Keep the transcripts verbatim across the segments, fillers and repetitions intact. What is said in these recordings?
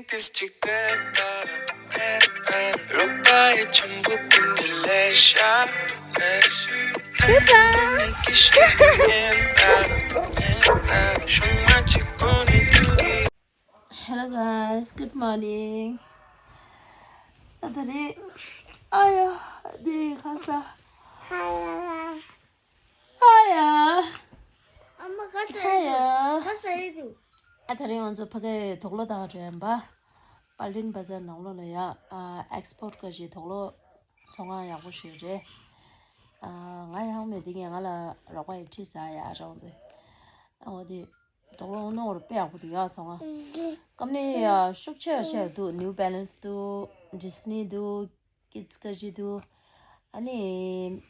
ཏིས་ཅིག་ཏེ་ཏ་ཏེ་ཏ། རོགས་པ་ཡི་ཆུན་པོ་ཏིན་ཏི་ལེ་ཤ་ལེ་ཤ། ཏུ་ས། ཏིན་ཏི་ཤ་ཏི་ཉན་ཏ་ཏེ་ཏ། ཤུ་མ་ཅིག་པོ་ནི་ཏུ་གི། Hello guys, good morning. ད་ད་རེད། ཨ་ཡ། འདི་ཁ་ས། ཨ་ཡ། ཨ་མ་ཁ་ས་ཨ་ཡ། ཁ་ས་ཡོད་དུ། ཨ་ད་རེད། ང་ཚོ་ཕ་གིའི་དུག་ལོག་ལྟ་ག་འགྲོ་ཡིན་པ། པལ་ཏིན་བ་ཛར་ནང་ལོགས་ལ་ཡ། ཨ་ཨེགས་པོར་ཊི་ག་ཞིག་དུག་ལོག་ཚོང་ཁང་ཡག་པོ་ཞིག་རེད། ཨ་ང་ཡང་མེད་དེ་ངས་ང་ལ་རོགས་པ་ཡི་ཁྲིད་ཟ་ཡ་རང་ཚོས། ཨ་འོ་དེ། དུག་ལོག་ནོར་དཔེ་ཡག་པོ་འདུག་ཡ་ཚང་མ། ཀམ་ནི་ཡ་ཤུགས་ཆེ་ཆེ་འདུག་ནིའུ་བེ་ལན་སི་འདུག་ཌི་སི་ནི་འདུག་ཀིཌ་སི་ཀ་ཞིག་འདུག་ཨ་ནི་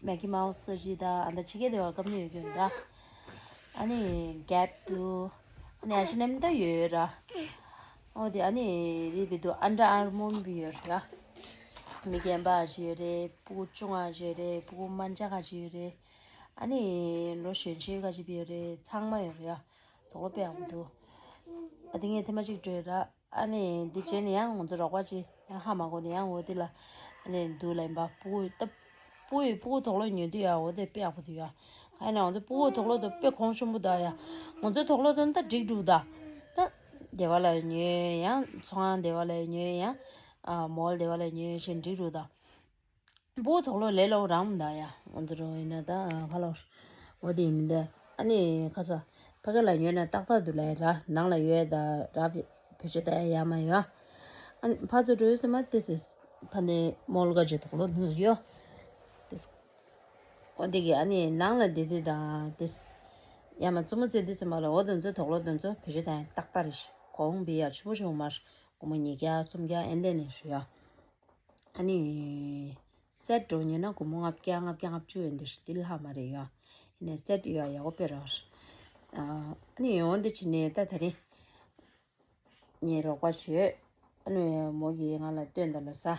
མེ་ཀི་མའུ་སི་ཀ་ཞིག་ད་ཨ་ད་ཕྱི་རྒྱལ་དེ་བ་ཀམ་ནི་ཡོད་ཀྱི་ཡོད་ད། ཨ་ནི་གེབ་འདུག་ཨ་ནི་ཨེ་ཤི་ནེམ་ད་ཡོད་ར། འོ་དེ་ཨ་ནི་རི་བི་འདུག་ཨན་ཌར་ཨར་མོར་བི་ཡོད་ར། མི་རྒན་པ་ཞིག་ཡོད་རེད། སྤུ་གུ་ཆུང་བ་ཞིག་ཡོད་རེད། སྤུ་གུ་དམར་འབྱར་ཁ་ཞིག་ཡོད་རེད། ཨ་ནི་ལོ་གཞོན་ཆེ་ཁ་ཞིག་བི་ཡོད་རེད། ཚང་མ་ཡོད་རེད་ཡ། དུག་ལོག་དཔེ་ཡག་པོ་འདུག་ཨ་དེ་ངས་ཐེངས་མ་གཅིག་བྲོས་ར། ཨ་ནི་འདི་བྱས་ནས་ཡང་ང་ཚོ་རོགས་པ་ཅིག་ཡང་ཧ་མ་གོ་ནས་ཡང་འོ་དེ་ལ་ཨ་ནི་འདུག་ལ་ཡིན་པ། སྤུ་གུ་ད་སྤུ་གུ་སྤུ་གུ་དུག་ལོག་ཉོ་དུས་ཡ་འོ་དེ་དཔེ་ཡག་པོ་འདུག་ཡ། ཨ་ནི་ང་ཚོ་སྤུ་གུ་དུག་ལོག་དེ་དཔེ་གོང་ཆེན་པོ་ད་ཡ། ང་ཚོ་དུག་ལོག་དེ་ད་འགྲིག་འགྲོ་ད། ད་སྡེ་བ་ལ་ཉོས་ཡང་ཚོང་ཁང་སྡེ་བ་ལ་ཉོས་ཡང་ཨ་མོལ་སྡེ་བ་ལ་ཉོས་བྱས་འགྲིག་འགྲོ་ད། སྤུ་གུ་དུག་ལོག་ལས་སླ་པོ་རང་མི་འདུག་ཡ། ང་ཚོ་རང་ཡིན་ན་ད་ཁ་ལོ། འོ་དེ་མི་འདུག་ཨ་ནི་ཁ་ས་ཕ་གི་ལ་ཉོས་ན་ཏག་ཏག་འདུག་ལ་ར། ནང་ལ་ཡོད་ད་ར། བེད་སྤྱོད་ད་ཡ་ཡ་མ་ཡོད། ཨ་ནི་ཕར་ཚུར་འགྲོ་ཡོད་སེ་མ་དེ་སི་ཕ་ནི་མོལ་ག་ཅིག་དུག་ལོག་འདུག་ཡོད། དེ་སི་འོ་དེ་གི་ཨ་ནི་ནང་ལ་བསྡད་དུས་དང་དེ་སི་ཡ་མ་བཙུན་མོ་བཙལ་དུས་སེ་མ་ལ་འོ་དེ་ཚོ་དུག་ལོག་དེ་ཚོ་བེད་སྤྱོད་ད་ཡ་ཏག་ཏག་རེད། གོང་བི་ཡ་ཆུ་བོ་ཆུ་བོ་མར་སྒོར་མོ་ཉིས་བརྒྱ་སུམ་བརྒྱ་ཨེ་འདྲ་ནས་རེད་ཡ། ཨ་ནི་སེཊ་འདྲ་ཉོས་ན་སྒོར་མོ་ལྔ་བརྒྱ་ལྔ་བརྒྱ་ལྔ་བཅུ་ཡོད་འདི་ཧྲི་ཏི་ལྷག་མ་རེད་ཡ། ཡིན་ནའི་སེཊ་ཡ་ཡག་པོ་དཔེ་རག་ཨ་ནི་འོ་འདི་ཕྱིན་ནས་ད་ད་རིང་ངའི་རོགས་པ་ཞིག་ཡོད། ཨ་ནི་མོ་གིས་ང་ལ་སྟོན་ད་ལ་ས།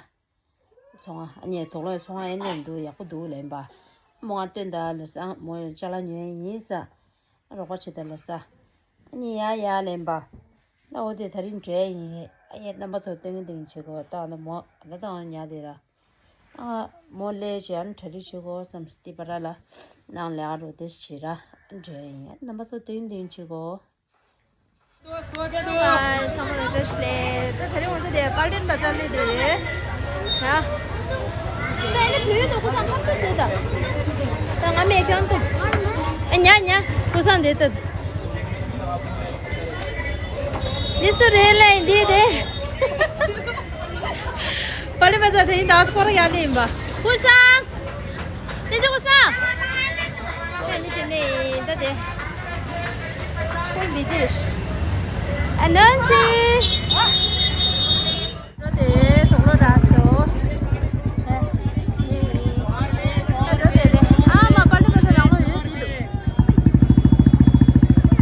ཚོང་ཨ་ནི་དུག་ལོག་ཚོང་ཨ་ནི་འདུག་ཡག་པོ་འདུག་ལན་པ། མོ་ང་སྟོན་ད་ལ་ས། མོ་ཅ་ལག་ཉོས་ཡིན་ས། རོགས་པ་བྱེད་ད་ལ་ས། ཨ་ནི་ཡ་ཡ་ལན་པ། ད་འོ་དེ་ད་རིང་འགྲོ་ཡ་ཡིན། ཨ་ཡེ་རྣམ་པ་ཚོ་སྟོན་གི་འདུག་བྱེད་དགོས་ད་ནི་མོ་ད་དང་ཉལ་དེ་ར། ཨ་མོ་ལས་བྱས་ཨ་ནི་གྲ་སྒྲིག་བྱེད་དགོས་བསམ་སྟེ་པ་ར་ལ་ནང་ལས་ཨ་རོ་དེ་བྱེད་ར་འགྲོ་ཡ་ཡིན། རྣམ་པ་ཚོ་སྟོན་གི་འདུག་བྱེད་དགོས། ཚང་མ་ལ་བཀྲ་ཤིས་བདེ་ལེགས། ད་དེ་རིང་ང་ཚོ་དེ་པལ་ཏན་བ་ཛར་ལ་སླེབས་དེ་རེད། ད་ད་ཨེ་ནི་བུ་ཡོད་དོ། ཁོ་ཚང་ཁ་ཁ་དེ་ད། ད་ང་མེད་ཀྱང་དུ། ཨ་ཉ་ཉ་ཁོ་ཚང་དེ་ད། འདི་སུ་རེད་ལེ་འདི་དེ། པལ་ཏན་བ་ཛར་དེ་ཡིན་ད། སྐོར་ཡག་ནི་ཡིན་པ། ཁོ་ཚང་། དེ་ཚོ་ས། ཨ་ནི་དེ་ནས་ད་དེ། ཁོང་མི་ཚེ་རེད། ཨ་ནོན་སི། རོ་དེ་དུག་ལོག་རག་སོ། ཨ་ནི་རོ་དེ་དེ། ཨ་མ་པལ་ཏན་བ་ཛར་རང་ལོ་ཡོད་དེ་འདུག་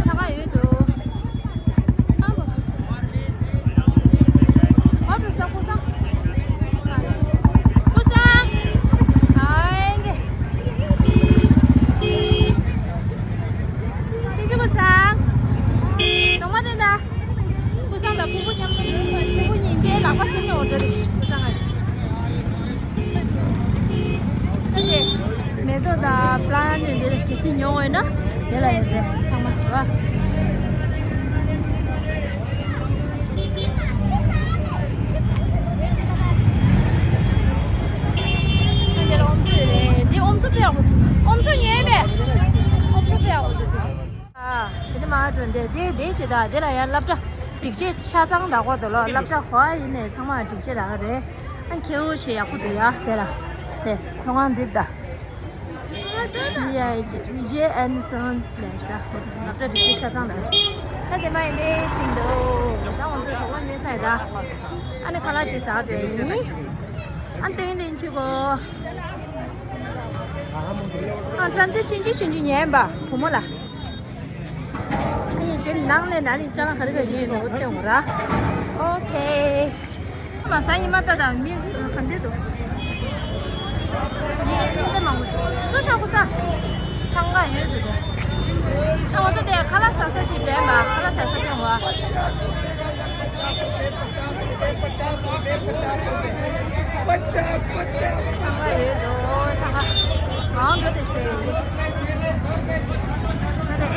ས་ག་ཡོད་དོ། ཨ་མ། ཨ་ཁུ་སང་། ཁུ་སང་། ཨ་ཡེ། ཏིང་ཅི་ཁུ་སང་། ནང་མ་དེ་ན། ཁུ་སང་དང་ཕུ་བོ་མཉམ་དུ་ཡོད་དེ། ཕུ་བོ་ཉིན་བྱེད་ལག་པ་ཟིན་ནས་འོ་འདྲ་རེད། ཁུ་སང་ང་ཞིག་ད་དེ་མེ་ཏོག་དང་པ་ལན་ཊི་འདི་ལ་གལ་སྲིད་ཉོ་འོས་ན་དེ་ལ་ཡོད་རེད། ཚང་མ་རེད་བ། ཨ་འདི་ལ་ཨོམ་ཚོ་ཡོད་རེད། འདི་ཨོམ་ཚོ་དཔེ་ཡག་པོ། ཨོམ་ཚོ་ཉོས་པས། ཨོམ་ཚོ་དཔེ་ཡག་པོ་འདུག་འདུག་ཨ། དེ་ནས་མར་འགྲོ་འདི་དེ་དེ་བྱེད་ད། དེ་ལ་ཡང་སློབ་གྲྭ་སྒྲིག་ཆས་ཆ་ཚང་རག་པར་འདུག་ལོ། སློབ་གྲྭ་ག་ཡིན་ནས་ཚང་མ་སྒྲིག་ཆས་རག་གི་རེད། ཨ་ཁྱེའུ་ཆེ་ཡག་པོ་འདུག་ཡ། དེ་ལ་དེ་ཚོང་ཁང་འདི་ད། ཝི་ཨའི་ཇེ་ཨེན་སོན་ལས་ཤ་སློབ་གྲྭ་སྒྲིག་ཆས་ཆ་ཚང་རག་གི་རེད། ད་དེ་མ་ཡིན་པའི་ཆིན་དུ་ད་ང་ཚོ་གྲོགས་པོ་ཉོས་ཚར་ར། ཨ་ནི་ཁ་ལག་ཅིག་ཟ་འགྲོ་ཡིན། ཨ་ཏིང་ཏིང་ཆི་གོ། ཨ་ཊན་ཙི་ཆུན་ཆི་ཆུན་ཆི་ཉན་པ་བུ་མོ་ལ། ཨ་ཡེ་ཇེ་ནང་ལས་ན་ནི་ཅ་ལག་ག་རེ་ག་རེ་ཉོས་ཡོད་ནོ་སྟོན་དགོས་ར། ཨོ་ཁེ། མ་ས་ཉི་མ་ལྟ་དང་མི་ག་འདྲ་འདུག་ཡེ་ནི་དེ་མང་པོ་འདུག་སུ་ཤ་ཁུ་ས། འཚང་ཁ་ཡོད་འདུག་དེ། ད་འོ་ད་དེ་ཁ་ལག་ཟ་ས་ཞིག་འདྲེན་པ། ཁ་ལག་ཟ་ས་སྟོན་དགོས།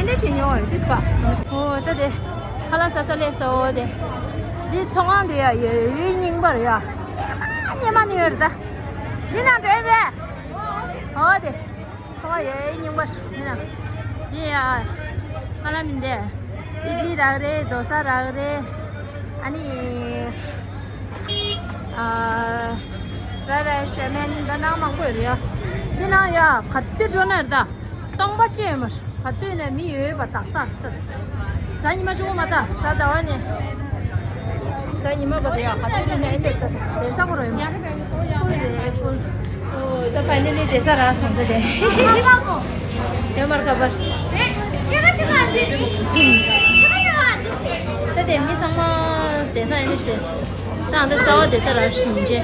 འདི་བྱེད་མྱོང་བ་རེད་དེ་སྐབས། ཨོ་ད་དེ་ཁ་ལག་ཟ་ས་སླེབས་སོང་། དེ་འདི་ཚོང་ཁང་དེ་ཡ་ཡོད་ཡོད་རྙིང་པ་རེད་ཡ། སྙེ་མ་ནི་ཡོད་རེད་ད། འདི་ནང་འགྲོ་ཡིན་པས། ཨོ་དེ། ཁོ་བ་ཡོད་རྙིང་པ་ཞིག་ཡིན་ན། འདི་ཡ། ཧ་ལམ་མིན་དེ། ཨིད་ལི་རག་རེད། རྡོ་ས་རག་རེད། ཨ་ནི། ཨ། ར་ར་ཤ་མན་ད་ནང་མང་པོ་ཡོད་རེད་ཡ། འདི་ནང་ཡ་ག་དུས་འགྲོ་ན་རེད་ད། སྟོང་པ་ཅི་ཡོད་མ་རེད། ག་དུས་ནས་མི་ཡོད་པ་ཏག་ཏག་རེད་ད། གཟའ་ཉི་མ་གཅིག་པོ་མ་ད། གཟའ་ཟླ་བ་ནས། གཟའ་ཉི་མ་བར་དུ་ཡ་ག་དུས་འགྲོ་ན་ཨེ་འདྲ་ད། བསྡད་ས་ཁོ་རང་ཡོད་མ་རེད། ཕུལ་རེད་ཕུལ། ཨོ་ད་ཕའི་ནལ་ལི་བསྡད་ས་རག་སོང་ཙང་དེ། ཡོད་མ་རེད་ཁ་པར། ད་དེ་མི་ཚང་མ་བསྡད་ས་ཨེ་འདྲ་ཞིག་ད་ཨ་ད་གསར་པ་བསྡད་ས་རག་ཞིང་ཆེ།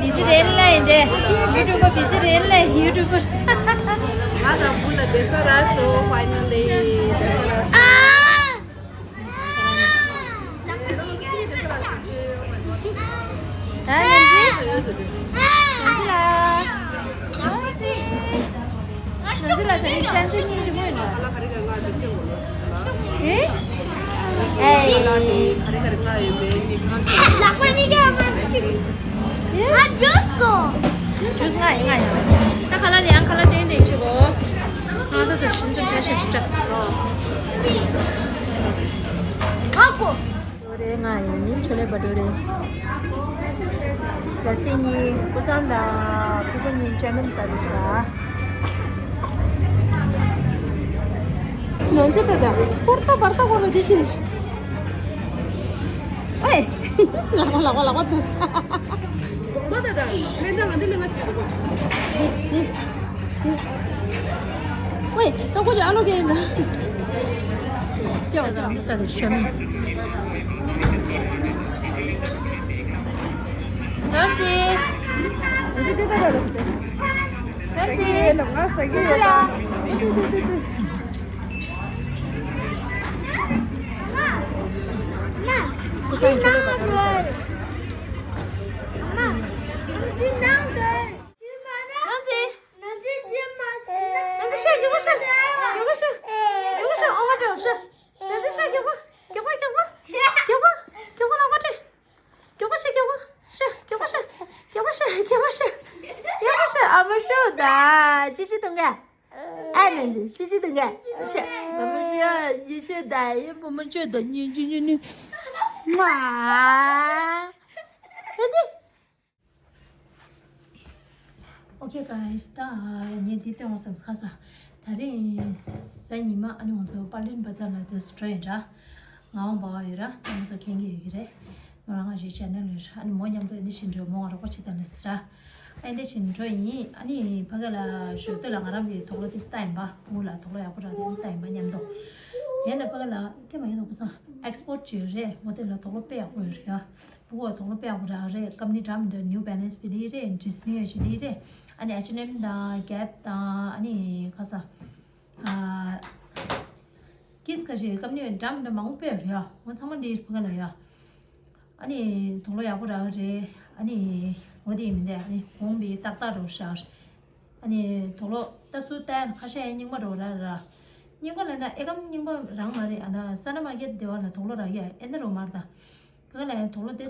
བི་ཟི་རེད་ལ་ཡིན་དེ། ཡུ་ཊུབ་པ་བི་ཟི་རེད་ལ་ཡུ་ཊུབ་པ། ང་དང་བུ་ལ་བསྡད་ས་རག་སོང་། ཕའི་ནལ་ལི་བསྡད་ས་རག་སོང་། ཨ། ཡོད་དེ། ཡོད་དེ་ལ། ང་ཚོ་ལ་ད་རིང་བསྟན་སྲིད་སྙིང་རྗེ་མོ་ཡིན་ནོ། ཨེ། ཨེ། ལག་པ་གཉིས་ཀ་ཡང་མ་གཅིག་ཨ་ཇུས་གོ་ཇུས་ང་ཡིན་ང་ཡིན། ད་ཁ་ལག་ལ་ཡང་ཁ་ལག་སྟོན་དེ་བྱེད་གོ་ང་ཚོ་དུ་ཤིན་ཏུ་བཀྲ་ཤིས་ཤིག་སྐྲག་ཨ་གོ་ཨོ་རེད། ང་ཡིན་ཆོ་ལེ་བ་ཏྲུ་རེད། ར་སི་གཉིས་ཀུ་སང་དང་ཕུ་ཀུ་གཉིས་ཅ་མིན་ཟ་རེད་ཤག་ནོན་ཙི་ཏ་ཏ་པར་ཏ་པར་ཏ་གོ་ལོ་དེ་ཤི་རེད། ཨེ། ལག་པ་ལག་པ་ལག་པ་ཏུ། གོང་མ་ད་ད་ལེན་ད་ང་འདི་ལེན་ང་ཆགས་འདུག་ཝེ། ད་ཁོ་ཅི་ཨ་ལོ་གེ་ཡིན་ན། ཅེ་བ་ཅེ་བ་འདི་ས་དེ་ཤ་མི། ཡོན་ཙི། ཡོན་ཙི། ཡོན་ཙི་ལ། ཁོ་ཚང་ཆོ་ལོ་བ་ཏྲུ་ཤ། ཡོན་ཙི། ཡོན་ཙི་ཤ་མགྱོགས་པོ་ཤ། མགྱོགས་པོ་ཤ། མགྱོགས་པོ་ཤ་ཨོ་མ་ཏྲོ་ཤ། ཡོན་ཙི་ཤ་མགྱོགས་པོ། མགྱོགས་པོ་མགྱོགས་པོ། མགྱོགས་པོ་མགྱོགས་པོ་ལག་པ་སྤྲད། མགྱོགས་པོ་ཤ་མགྱོགས་པོ། ཤ་མགྱོགས་པོ་ཤ། མགྱོགས་པོ་ཤ་མགྱོགས་པོ་ཤ། མགྱོགས་པོ་ཤ་ཨ་མ་ཤོ་ད། ཅི་ཅི་དང་ག་ཨ་ནི་ཅི་ཅི་དང་ག་ཤ་མ་མ་ཤ་ཡི་ཤ་ད་ཡི་མ་མ་ཤ་ད་ཉི་ཅི་ཉི་ཉི། མ། ཡོན་ཙི། Okay guys, ད་ངས་འདི་སྟོན་འོང་བསམ་ཁ་ས། ད་རིང་གཟའ་ཉི་མ་ཨ་ནི་ང་ཚོ་པར་ལིན་པ་ཚ་ལ་དུ་སི་ཊྲེ་ཡིན་འདྲ། ང་འོང་པ་བ་ཡོད་ར་ང་ཚོ་མཁྱེན་གྱི་ཡོད་ཀྱི་རེད། མོ་རང་ང་ཞེས་བྱས་ནས་ལོས་ར་ཨ་ནི་མོ་མཉམ་དུ་ཨ་ནི་ཞིག་འགྲོ་མོ་ང་རོགས་པ་བྱེད་དང་ལས་སི་ར། ཨ་ནི་ཞིག་འགྲོ་ཡིན་ཨ་ནི་ཕ་ག་ལ་ཞོགས་དུས་ལ་ང་རང་གི་དུག་ལོག་དེ་སི་ལྟ་ཡིན་པ་བུ་ལ་དུག་ལོག་ཡག་པོ་རག་དེ་ལྟ་ཡིན་པ་མཉམ་དུ། ཡིན་ད་ཕ་ག་ལ་ཀེ་མ་ཡིན་ནོ་ཁུ་སང་ཨེག་སི་པོར་ཊི་བྱེད་ཡོད་རེད་མོ་དེ་ལ་དུག་ལོག་དཔེ་ཡག་པོ་ཡོད་རེད་ཡ། ཕྲུ་གུ་དང་ལོ་དཔེ་ཡག་པོ་རག་རེད། ཀམ་ནི་འདྲ་མི་འདྲ་ནིའུ་བེ་ལན་སི་བི་ལི་རེད། ཌི་སི་ནི་ཡོད་ཞི་ལི་རེད། ཨ་ནི་ཨེཆ་ཨེན་ཨེམ་དང་གེབ་དང་ཨ་ནི་ཁ་ས་ཨ་ཀིས་ཁ་ཤས་ཀམ་ནི་འདྲ་མི་འདྲ་མང་པོ་དཔེ་ཡོད་རེད་ཡ། འོ་ཚང་མ་འདི་ཕ་ག་ལ་ཡ། ཨ་ནི་དུག་ལོག་ཡག་པོ་རག་རེད། ཨ་ནི་འོ་དེ་མི་འདྲ་ཨ་ནི་གོང་བི་ཏག་ཏག་རོ་ཤར། ཨ་ནི་དུག་ལོག་ད་སུ་ལྟ་ཡ་ན་ཁ་ཤས་རྙིང་པ་རོ་ར་ར། རྙིང་པ་ལ་ན་ཨེ་ཀམ་རྙིང་པ་རང་མ་རེད། ཨ་ན་ས་ན་མ་གེ་དེ་བ་ལ་དུག་ལོག་རག་ཡ་ཨེ་ན་རོ་མར་ད། ཕ་ག་ལ་ཡང་དུག་ལོག་དེ་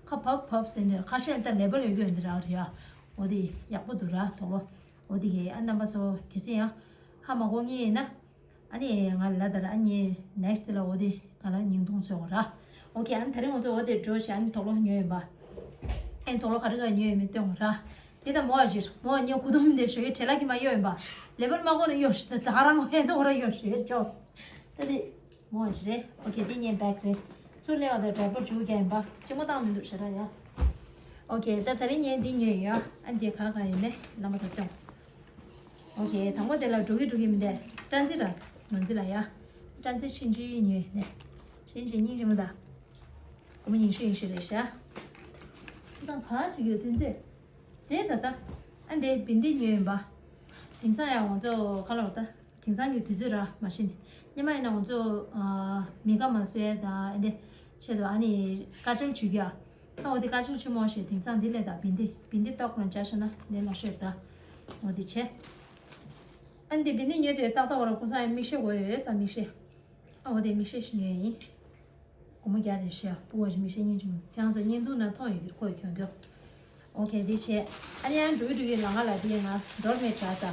ཁ་བབ་བབ་ཟེར་ནས་ཁ་ཤས་ད་ལེ་བལ་ཡོད་རྒྱུ་འདི་རག་རེད་ཡ། འོ་དེ་ཡག་པོ་འདུག་ར་དུག་ལོག་འོ་དེ་གས་ཨ་རྣམ་པ་ཚོ་གལ་སྲིད་ཡང་ཧ་མ་གོ་ངེས་ཡིན་ན། ཨ་ནི་ང་ལ་ད་ར་ཨ་ནི་ནེག་སི་ལ་འོ་དེ་ག་ལ་ཉིན་ཐུང་ཚོད་གོ་ར། ཨོ་ཁེ་ཨ་ནི་ད་རིང་ང་ཚོ་འོ་དེ་འགྲོ་ཞེས་ཨ་ནི་དུག་ལོག་ཉོས་ཡིན་པ། ཨ་ནི་དུག་ལོག་ག་རེ་ག་ཉོས་ཡོད་མེད་སྟོན་གོ་ར། དེ་ད་མོ་ཨ་ཅིར་མོ་ཨ་ཉོ་གུ་དོ་མི་འདེ་ཞོ་ཡོད་བྲེལ་ལ་གི་མ་ཡོད་ཡིན་པ། ལེ་བལ་མ་གོ་ན་ཡོད་ཞིག་ད་ད་ག་རང་ཧེ་དོ་ར་ཡོད་ཞོ་ཡོད་ཅོ། ད་དེ། མོ་ཞིག་རེད། ཨོ་ཁེ་དེ་ངའི་བེག་རེད། ཚུར་སླེབས་པ་དང་ཌའི་པར་འཇུག་རྒྱག་ཡིན་པ། ལྕི་མོ་བཏང་མི་འདུག་ཞེ་དྲག་ཡ། ཨོ་ཁེ་ད་ད་རིང་ངས་འདི་ཉོས་ཡོད། ཨ་འདི་ག་ག་ཡིན་མེད་རྣམ་པ་ད་སྐྱོང་། ཨོ་ཁེ་དང་པོ་དེ་ལ་འགྲོ་གི་འགྲོ་གི་མི་འདུག་སྤྲང་རྩི་ར་ནོར་རྩི་ལ་ཡ། སྤྲང་རྩི་ཤིན་ཅི་ཉོས་ནས། ཤིན་ཅི་སྙིང་རྗེ་མོ་ད། སྒོར་མོ་ཉི་ཤུ་ཉི་ཤུ་རེད་ཤག་ཁོ་ཚང་ག་ཞིག་ཡོད་དེ་ཚེ། དེ་ད་ལྟ། ཨ་འདི་བིན་འདི་ཉོས་ཡིན་པ། དེང་སང་ཡང་ང་ཚོ་ག་ལ་བ་ད། དེང་སང་གི་དུས་ཚོད་ར་མ་ཤེས་ནས། སྔོན་མ་ཡིན་ན་ང་ཚོ་ཨ་མི་ཁ་མ་བཟོས་དང་ཨ་འདི་ཆེད་དུ་ཨ་ནི་ཀ་ཅལ་བྱུག་ཡ། ཨ་འོ་དེ་དཀར་ཆག་ཆེན་མོ་ཞེས་དེང་སང་འདི་ལས་ད་བིན་འདི་བིན་འདི་ཏོག་ནང་བྱ་ཤེ་ན་ལས་ལ་ཤོད་ད། འོ་དེ་བྱས། ཨ་འདི་བིན་འདི་ཉོས་དེ་ཏག་ཏག་འོ་ར་ཁུ་སང་ཡང་མིག་ཤེལ་དགོས་ཡོད་ས་མིག་ཤེལ། ཨ་འོ་དེ་མིག་ཤེལ་ཞིག་ཉོས་ཡིན། སྒོར་མོ་བརྒྱ་རེད་ཤག་སྤུ་བ་ཞིག་མིག་ཤེལ་གཉིས་ཅིག་ཁྱེད་རང་ཚོ་བརྙན་ཐུང་ནང་མཐོང་ཡོད་ཀྱི་ཁོ་ཡི་གྱོན་གྱོན། ཨོ་ཁེ་འདི་བྱས། ཨ་ནི་ཡང་འགྲོ་གི་འགྲོ་གི་ལམ་ཁ་ལ་དེ་ང་ཌོར་མེཊ་ར་ད།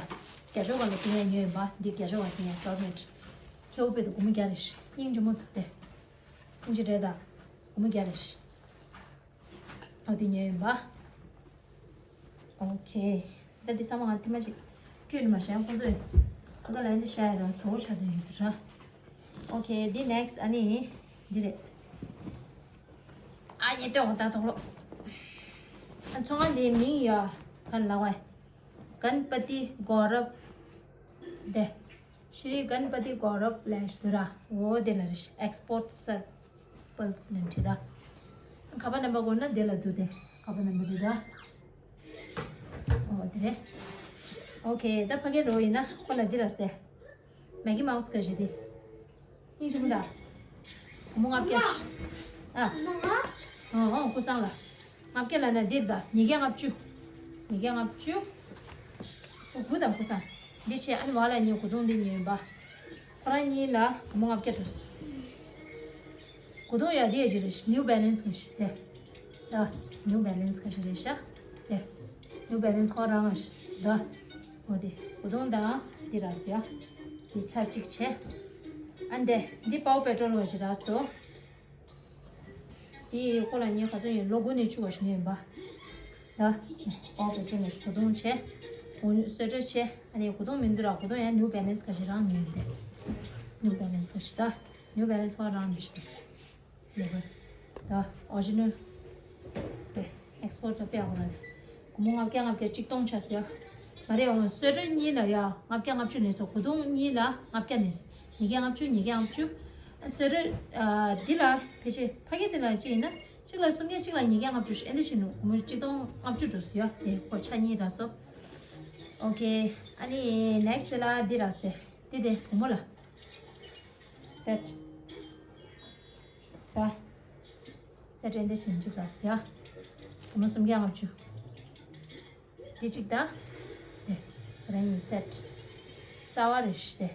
རྒྱ་ཤོག་ག་ལ་དེ་ཡང་ཉོས་ཡིན་པ་འདི་རྒྱ་ཤོག་ག་དེ་ཡང་ཌོར་མེཊ། ཁྱེའུ་དཔེ་དུ་སྒོར་མོ་བརྒྱ་རེད་ཤག་སྙིང་རྗེ་མོ་འདུག་སྟེ། སྙིང་རྗེ་རེད་ད། སྒོར་མོ་བརྒྱ་རེད་ཤག་ཨོ་དེ་ཉོས་ཡིན་པ། ཨོ་ཁེ། ད་འདི་ཚང་མ་ང་ཐེངས་མ་གཅིག་སྤྲོད་ནས་མ་བཞག་ཁོང་ཚོས་ཁོ་ད་ལ་འདི་བཞག་ཡ་རང་བཟོ་བོ་ཆགས་བསྡད་ཡོད་ར། ཨོ་ཁེ། འདི་ནེག་སི་ཊི་ཨ་ནི་འདི་རེད། ཨ་ཡེ་ལྟོས་འོ་ད་དོག་ལོ། ཨ་ཚོང་ཁང་འདིའི་མིང་ཡ་ག་ལ་བས། གན་པ་ཏི་གོ་རབ། དེ། ཤྲི་གན་པ་ཏི་གོ་རབ་ལས་དུ་ར། འོ་དེ་ལ་རེ་ཤི་ཨེག་སི་པོར་ཊི་སར་པལ་སི་ནས་བྲིས་ད། ཁ་པར་ནམ་པར་དགོས་ན་དེ་ལ་འདུག་སྟེ། ཁ་པར་ནམ་པར་འདུག་ད། འོ་དེ་རེད། ཨོ་ཁེ། ད་ཕ་གི་རོ་ཡིན་ན་ཁོ་ལ་འདི་ར་སྟེ། མེ་གི་མའུ་སི་ག་ཞིག་དེ། ཡིན་ཞུ་མི་ད། སྒོར་མོ་ལྔ་བརྒྱ། ཨ། ཨོ་ཨོ་ཁུ་སང་ལ། ལྔ་བརྒྱ་ལ་ན་འདིར་ད་ཉིས་བརྒྱ་ལྔ་བཅུ། ཉིས་བརྒྱ་ལྔ་བཅུ། ཨོ་དགུ་དང་ཁུ་སང་། འདི་ཆེ་ཨ་ནི་བ་ལ་ཉིས་གོ་དུང་འདི་ཉོས་ཡིན་པ། ཁོ་རང་གཉིས་ལ་སྒོར་མོ་ལྔ་བརྒྱ་འགྲོ་སོང་། གོ་དུང་ཡ་འདི་ཡ་ཅི་རེད་ནིའུ་བེ་ལན་སི་གང་ཞིག་དེ། ད། ནིའུ་བེ་ལན་སི་གང་ཞིག་རེད་ཤག་དེ། ནིའུ་བེ་ལན་སི་ཁོ་རང་ལ་ཞིག་ད། འོ་དེ། གོ་དུང་དང་འདི་ར་སི་ཡ། འདི་ཆ་གཅིག་བྱས། ཨ་འདི། འདི་པའོ་པེ་ཊོལ་བ་ཞིག་ར་སོ། དེ་ཁོ་ལ་ཉིན་ག་ཚོད་ཡིན་ལོ་དགུ་ནས་བཅུ་བ་ཞིག་ཡིན་པ། ད། པའོ་པེ་ཊོལ་ནས་གོ་དུང་བྱས། འོ་སོ་སོ་བྱས། ཨ་ནི་གོ་དུང་མི་འདུག་ར་གོ་དུང་ཡང་ནིའུ་བེ་ལན་སི་ག་ཞིག་རང་ཉོས་ཡིན་ཏེ། ནིའུ་བེ་ལན་སི་ག་ཞིག་ད། ནིའུ་བེ་ལན་སི་ཁོ་རང་ཉོས་ཤིག་ད། ལེ་བར། ད་ཨོ་རི་ཇི་ནལ། དེ་ཨེག་སི་པོར་ཊི་དཔེ་ཡག་པོ་རེད། སྒོར་མོ་ལྔ་བརྒྱ་ལྔ་བརྒྱ་གཅིག་སྟོང་ཆགས་སོང་ཡ། མ་རེད་འོང་སོ་སོ་གཉིས་ལ་ཡ་ལྔ་བརྒྱ་ལྔ་བཅུ་ནས་སོ་གོ་དུང་གཉིས་ལ་ལྔ་བརྒྱ་ནས། ཉིས་བརྒྱ་ལྔ་བཅུ་ཉིས་བརྒྱ་ལྔ་བཅུ། སོ་སོ་ཨ་འདི་ལ་ཕལ་ཆེར་ཕ་གི་འདི་ལ་ཅི་ཡིན་ན་གཅིག་ལ་སུམ་བརྒྱ་གཅིག་ལ་ཉིས་བརྒྱ་ལྔ་བཅུ་ཞིག་ཨེ་འདི་བྱས་ནུ་སྒོར་མོ་གཅིག་སྟོང་ལྔ་བཅུ་འགྲོ་སོང་ཡ། དེ་ཁོ་ཆ་གཉིས་ར་སོ། ཨོ་ཁེ། ཨ་ནི་ནེག་སི་ཊི་ལ་འདི་ར་སེ། འདི་དེ་སྒོར་མོ་ལ། སེ་ཊི། ད། སེ་ཊི་འདི་བཞིན་གཅིག་ལ་ཡ། སྒོར་མོ་སུམ་བརྒྱ་ལྔ་བཅུ། འདི་གཅིག་ད། དེ། རང་ཉིད་སེ་ཊི། གསར་བ་རེད་ཤི་དེ།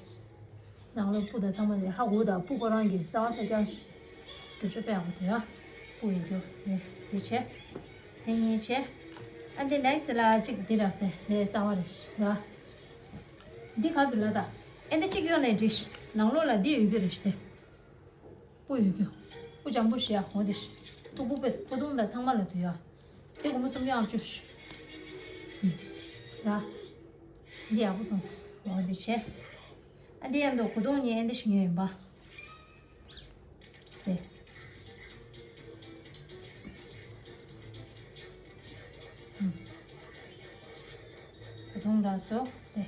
ནང་ལོགས་སྤུ་དང་ཚང་མ་དེ་ཧ་གོ་དང་སྤུ་ཁོ་རང་གི་གསར་བ་གསར་རྐྱང་ཤི། རྒྱུ་ཆ་དཔེ་ཡག་པོ་དེ་ཡ། སྤུ་ཡོད་རྒྱུ་དེ་དེ་བྱས། དེ་གཉིས་བྱས། ཨ་འདི་ནེག་སི་ཊི་ལ་གཅིག་འདི་ར་སེ་དེ་གསར་བ་རེད་ཤི་ཡ། འདི་ག་དུ་ལ་ད། ཨེ་འདི་གཅིག་གཡོག་ནས་འགྲིག་ནང་ལོགས་ལ་འདི་ཡོད་རྒྱུ་རེད་ཤི་དེ། སྤུ་ཡོད་རྒྱུ། སྤུ་ལྗང་པོ་ཞེ་ཡག་འོ་དེ་ཤི། ཐུག་པོ་པེ་ཕོ་དུང་དང་ཚང་མ་ལ་དུ་ཡ། དེ་སྒོར་མོ་སུམ་བརྒྱ་ལྔ་བཅུ་ཤི། ཡ། འདི་ཡག་པོ་མཐོང་སོང་འོ་དེ་བྱས། ཨ་འདི་ཡང་དུ་གོ་དུང་གཉིས་ཨེ་འདི་ཤི་ཉོས་ཡིན་པ། དེ། ད་དུང་རག་སོ་དེ།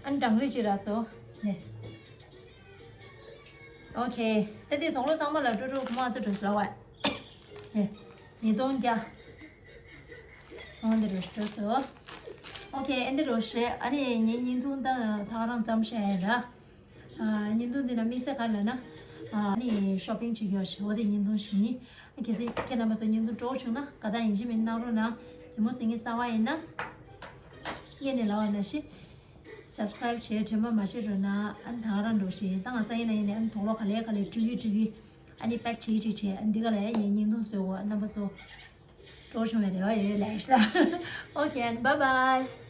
ཨན་གྲང་རེ་ཅི་རག་སོ་དེ། ཨོ་ཁེ། ད་དེ་དོང་ལོ་ཚང་མ་ལ་ཀྲོ་ཀྲོ་གུ་མ་ཏི་ཀྲོ་སི་ལ་བ། དེ། ཉིས་སྟོང་བརྒྱ། ཨོ་འདི་རུ་ཀྲོ་སོ། ཨོ་ཁེ་ཨན་འདི་རུ་ཤེ་ཨ་ནི་ཉིན་ཉིན་ཐུང་ད་ཐག་རང་ཙམ་ཤེ་ཡ་ར། ཨ་བརྙན་ཐུང་འདི་ན་དམིགས་བསལ་ག་རེ་ལབ་ན། ཨ་ནི་ཤོ་པིང་བྱེད་ཀྱི་ཡོད་ཞེས་འོ་དེ་བརྙན་ཐུང་ཞིག་ཡིན། གལ་སྲིད་ཁྱེད་རྣམ་པ་ཚོ་བརྙན་ཐུང་སྤྲོ་བོ་བྱུང་ན་དགའ་རྟགས་ཡིན་གཅིག་མིན་གནང་རོགས་གནང་། རྩེད་མོ་རྩེ་མཁན་གསར་པ་ཡིན་ན། སྔོན་ནས་ལབ་པ་ནང་བཞིན། སབ་སི་ཀ་རེབ་བྱས་དྲན་པ་མ་བརྗེད་རོགས་གནང་། ཨ་ནི་ད་ག་རང་འགྲོ་ཞིག་ཡིན་ད་ང་ས་ཡིན་ན་ཡིན་ནས་ཨ་ནི་དོག་ལོ་ག་ལེ་ག་ལེ་བཀྲུ་གི་བཀྲུ་གི། ཨ་ནི་པེག་བྱེད་ཅིག་བྱས་ཨ་ནི་འདི་ག་ལ་ཡ་ངའི་བརྙན་ཐུང་བཟོས་འོ་རྣམ་པ་ཚོ། སྤྲོ་བོ་བྱུང་བའི་རེ་བ་ཡོད་ལེགས་ཤ། ཨོ་ཁེ་ཨ་ནི་བཱའི་བཱའི།